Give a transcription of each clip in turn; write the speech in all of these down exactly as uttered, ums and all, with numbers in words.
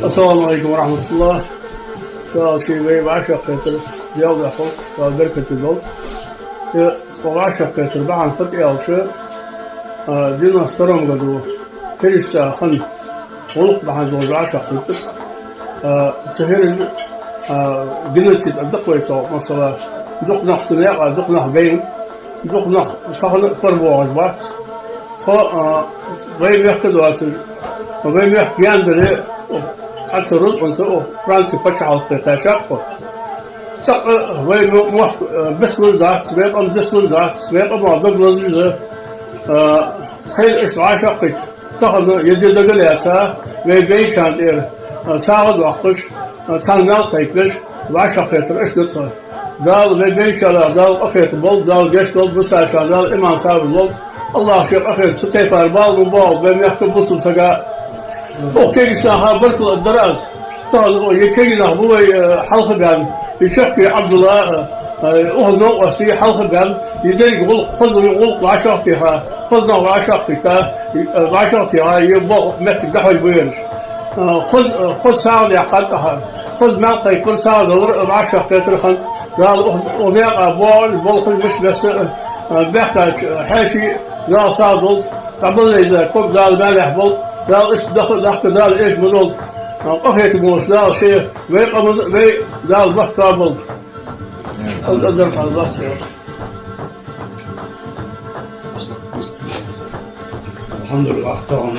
Ассаламу Ӏалайкум ва рахьматуллахӀ. Ша ший вай вӀашагӀкхетар Даьла духьа, Дала беркате долда. Э, тхо вӀашагӀкхетар бахьан фуд аьлча, а, девяносто втором году хӀирашца хинна гӀулакх бахьан долаш вӀашагӀкхийттар. А, цу хӀирашта, а, геноцид аргда-кх вай цох, масала, дукха нах цу наькъа, дукха нах байна, дукха нах тахан а паргӀаташ бац. Тхо, а, вай мехка доацаш, вай мехка гаьна дале, цхьацца рузкъанца Франце паччахьалкхе кхаьчар тхо. ЦӀаккха вай мо-, мохк, а, бицлуш дац, вай къам дицлуш дац, вай къамах дог лазаш да. А, тхоайла иштта вӀашагӀкхийтта, тахан е ди дагалаьца, вай бейначарна тӀера, а, сагӀа доаккхаш, а, царна маьл кхайкабеш, вӀашагӀкхетар иштта да тха. Дала вай бейначарех Дала къахетам болба, Дала гешт долда, бусалба наха Дала иман, сабар лолда. АллахӀа ший къахетам цу тайпара бала ма боагӀалба вай мехка бусалба сага. Укх кагийча наха баркал дар аз. Тахан е кагий нах ба вай, э, хьалха баьнна, е Чахкий Ӏабдулла, э, э, укхун новкъостий хьалха баьнна, е деррига гӀулакх, хоза гӀулакх вӀашагӀтеха, хоза нах вӀашагӀкхийтта, э, вӀашагӀтеха, е бокъо моттиг дӀахьош ба ераш. Э, хоза, э, хоза сагӀа даьккхад тӀаккха, хоза маьл кхайкабар, сагӀа далар, э, вӀашагӀкхетар хиннад. Дала укх, укх наькъа боагӀаш, болхаш, мишта бесса, э, э, баьхкача, э, хьаьший Дала сагӀа долда, дӀабаллалца ког Дала маьлехь болба, Дала иштта даха а дахка, Дала эша ма долда. Къахетам болаш Дала ший вай къаман а, вай Дала моттиг а болба. Аз адар хьаллахцева. АлхьамдулиллахӀ, тахан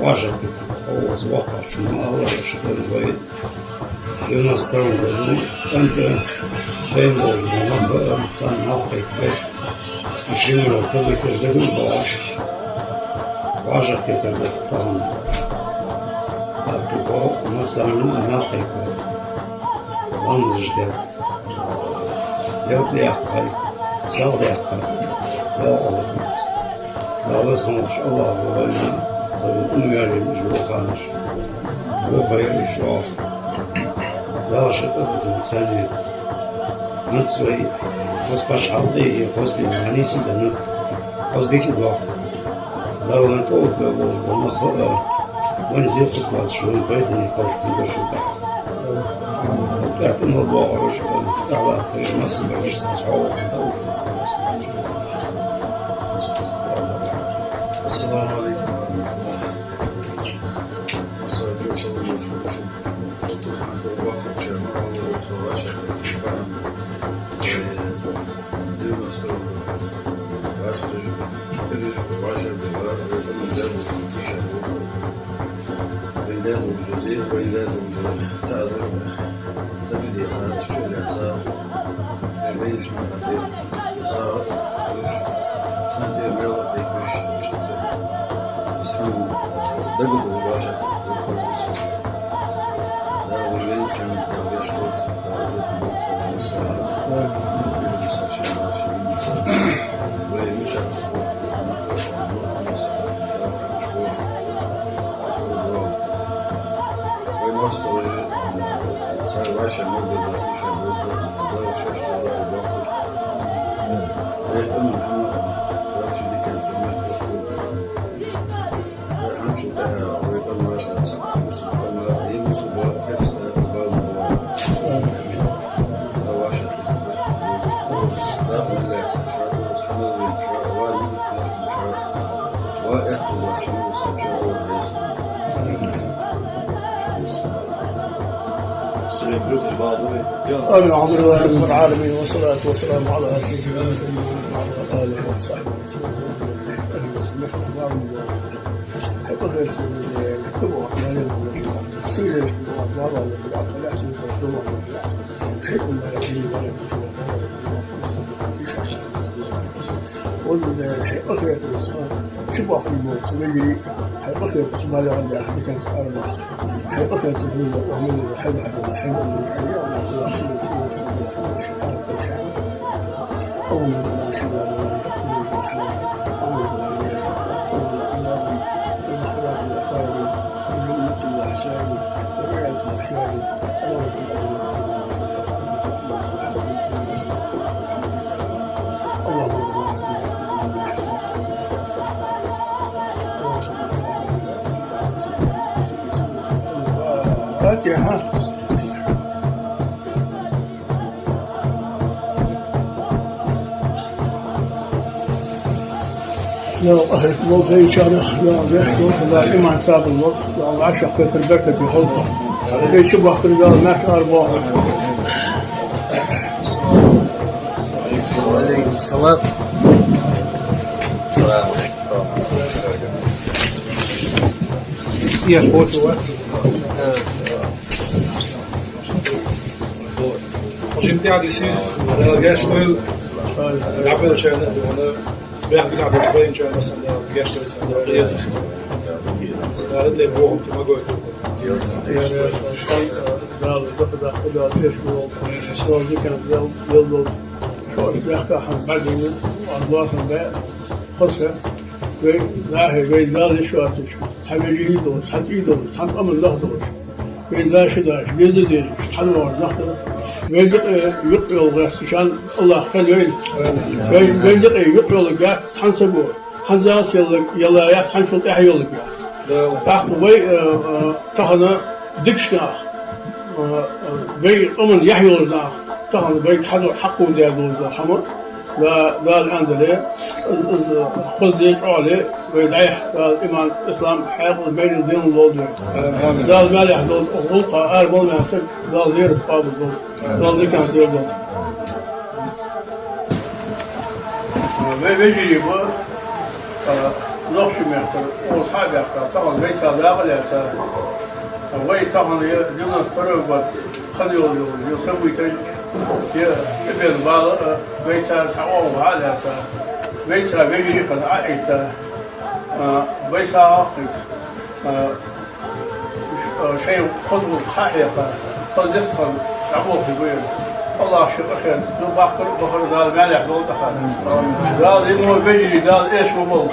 вӀашагӀкхийтта тхо укхаза воккхагӀчунна АллахӀа шукр вай. Девяносто втором году кӀанта бейна болаш бола нах ба, царна маьл кхайкабеш, шийна йолча событеш дагабоагӀаш, вӀашагӀкхетар да тха тахан. ТӀаккха тхо массарна маьл кхайкабаьб, ламазаш даьд, Даьла цӀи яьккхай, сагӀа даьккхад, Дала къахетам. Дала веза волча АллахӀа вайна, вайна умваьллача уж воккхагӀча наха, вокхаваьв уж чӀоагӀа. Дала ший къахетамца царна хӀанз вай хоза паччахьалкхе, хоза дин хьанийсденнад, хоза дика доах. Дала вайна тӀаоттабаь болаш бола нах а, вайна зе хургвоацаш, вайна пайдане хилда хӀанзарчул тӀехьагӀа. ТӀехьа тӀа мел боагӀараш, тӀехьа латтараш, массабараш цхьа цхьа вахана да. Ассаламу Ӏалайкум ва рахьматуллахӀ. آمين. الحمد لله رب العالمين، والصلاة والسلام على سيدنا محمد وعلى آله وصحبه وسلم. Хьай къахетамца, хьай къахетамца бала гӀандаьха диканца арабаха. Хьай къахетамца буза, хьай бахьадала, хьай бахьадала, хьай бахьадала, хьай бахьадала, хьай бахьадала. Йо, ахират болх бейчарна, Дала гешт долда, Дала иман сабар лолда, Дала вӀашагӀкхетар беркате хилда. Вай чубахкар Дала маьрша арабоахалда. Ва Ӏалайкум салам. Салам. Я хочу вас. Хьажа, имтихьан дисий, Дала гешт дойла. ДӀабелчарна, вана, бехк дӀабелча байначарна, масала, Дала гешт дойла, Дала гешт дойла. Дала тӀа бохам тӀа ма гойта. Дала даха даха, Дала тешаш волва. Дала дикан, Дала, Дала долда. Шоаш бехкахьа баьгийна, Аллахьа баь, хоса, вай, нахе, вай Дала йиш йоацаш, цхьа вежарий долаш, цхьа цӀий долаш, цхьан къаман нах долаш. Вай даши даш, веза дерригаш, цхьан вагӀар нах да. Вай декъе юкъ йола гӀерташ Аллахь хила вайна. Вай, вай декъе юкъ йола гӀерт цхьан саго, хӀанзалца йола, йола яц, цхьанчул тӀехьа йола гӀерт. ТӀаккха вай, э, э, тахан дикача наха, э, э, вай къаман яхь йолча наха, тахан вайга хьадо хьакхо даь долаш дола хӀама, Да-, Дала аьнна дале, из, из хозале, чӀоагӀале, вай дӀайха, Дала иман, ислам, хьаькъал, майрал, денал лолда вайна. Амин. Дала маьлехь долда гӀулакха, ара мел маьнна саг, Дала зерат къоабал долда. Дала диканца дола долда. Вай вежарий ба, а, нохчий мехкара, оаха хьа а баьхка, тахан вайца дакъа лаьца, вай тахан е девяносто второй год, хинна йола, йола, йола событеш, е чӀобен бала, а, вайца цхьа оагӀув хьа а лаьца, вайца вежарий хинна Ӏоайтта, а, вайца хьакхийтта, а, ш-, а, шоай хоза гӀулакх хьахьекха, хоза дестхана дӀаболхаш ба ер. Аллахьа ший къахетам цунна баккхар а бахар а Дала маьлехь долда тӀаккха. Дала иман, вежарий Дала эшаш ма болба.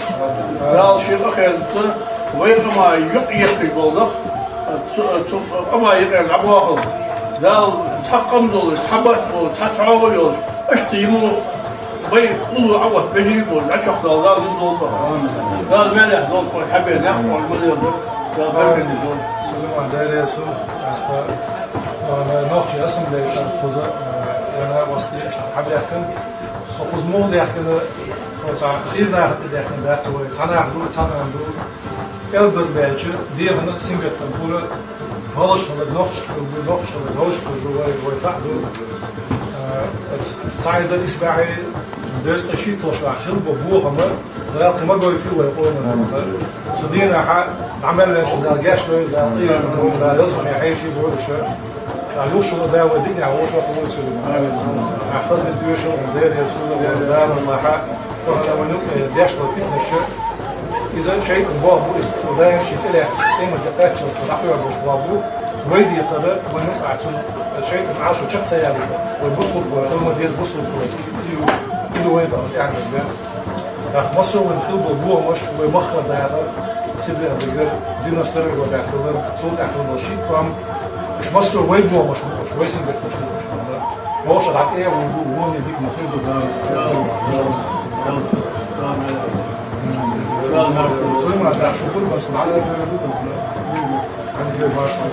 Дала ший къахетам цунна вай къаман юкъ ехкаш бола нах, цу, цу къаман юкъера дӀабоахалда. Дала цхьа къам долаш, цхьа барт болаш, цхьа чӀоагӀо йолаш, иштта йиму вай уллув Ӏоотта вежарий болаш, дӀачакхдала Дала низ лолда тӀаккха. Дала маьлехь долда тхо, хьабена никъ кхоачаш ма леладу, Дала беркате долда. Сулейман, Даьла раьза хилва, тӀаккха, а, нохчий ассамблеяца кхуза, а, я накъостий, иштта хьабаьхкина. Кхуза муха даьхкина, кхуза цхьа хийра наха тӀа даьхкина дац вай, цхьа нах ду, цхьа нана ду. Элбаз баьлча, дегӀана сингаттам хул, гӀалгӀаш хилар нохчий хилар, нохчий хилар гӀалгӀаш хилар вай, вай цаӀ ду. А, цхьа эзар ийс бӀаь дезткъа шийтталагӀча шера хилла бола бохам Дала кхы ма гойта вай къонахчунна. Цу дийнахьа дӀа мел ваьннача Дала гешт дойла, Дала къахетам бойла, Дала ялсмале хьайша болаш. Ӏа луш вар Дала вай диканехьа вошагӀкхувлва цунна. Амин. Ӏа хаза дика дешал, Даьла раьза хилва, Дала Аллахьа, тохара вайна, э, деш дола питнаш, из шайтӀан болх ба, из цо даим ший тӀалаьца, къематди кхаччалца дӀакхоачаш болх ба. Вай декхар, вай нуц Ӏа цунна, шайтӀан Ӏашо чакх ца яьлийта. Вай бусалба вай, вай ма деза бусалба вай. Из, из вай бахьан тӀехьа да. ТӀаккха массо а вайна хилла бола бохамаш вай махкара дакъа, Сибрера дагара, девяносто второй годах хилар, цул тӀехьа хилла бола шийтта ком, уж массо а вай бохамаш ба уж, вай сингаттамаш ба уж. Вовша дӀатӀехьа вон, вон дика ма хилда. Сулейман, тӀаккха шугара бас, дӀа а хӀанз хӀанз башха.